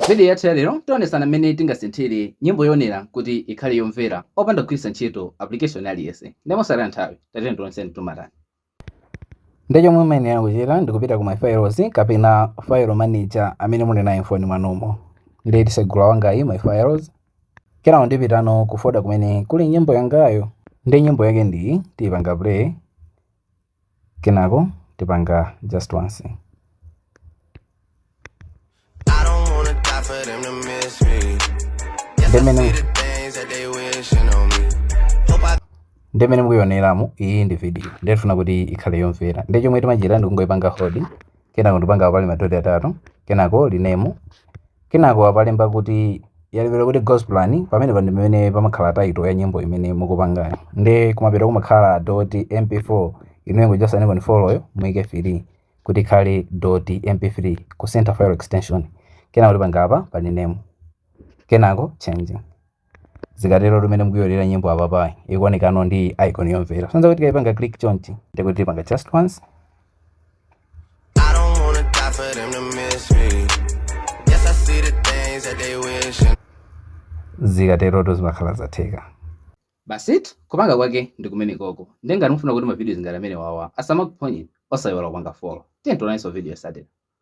Video yathu ya lero tionesana mmene tingasinthire nyimbo yoonera kuti ikhale yomvera opanda kugwiritsa ntchito application aliyense. Ndiye mosataya nthawi, tatiyeni tioneseni tumatani. Ndi chomwe muyenera kuchita ndikupita ku My Files kapena File Manager amene muli naye mfoni mwanumo. Ndiye tisegula wangayi, My Files. Kenako ndipitano ku folder kumene kuli nyimbo yangayo. Ndi nyimbo yake ndi tiyipanga play, kenako tipanga just once. I don't wanna die for them to miss me. Yes, I see the things that they wishing on me. Hope I Ndi mmene mukuyioneramu, iyi ndi video, ndiye tifuna kuti ikhale yomvera. Ndiye chomwe timachita ndikungoyipanga hold, kenako ndipanga pali madoti atatu, kenako rename, kenako apalemba kuti yalembedwa kuti Gosplan. Pamene pa ndi pamene pamakhala title ya nyimbo imene mukupangayo. Ndi kumapeto kumakhala .mp4. Inuyo ngochotsaniko ni 4 yo, muyike 3 kuti ikhale .mp3, kusintha file extension. Kenako tipanga apa pa rename, kenako change. Zikatero, limene mukuyionera nyimbo apapayi ikuonekano ndi icon yomvera. Sonza kuti tikayipanga click chonchi, ndikuti tipanga just once. I don't wanna die for them to miss me. Yes, I see the things that they wishing. Zikatero zimakhala zatheka. Basitu, kupanga kwake ndi kumene koko. Ndiye ngati mufuna kuti ma videos ngati amene wawa asamakuphonyeni, osayiwala kupanga follow. Tiye tionanso video yotsatira.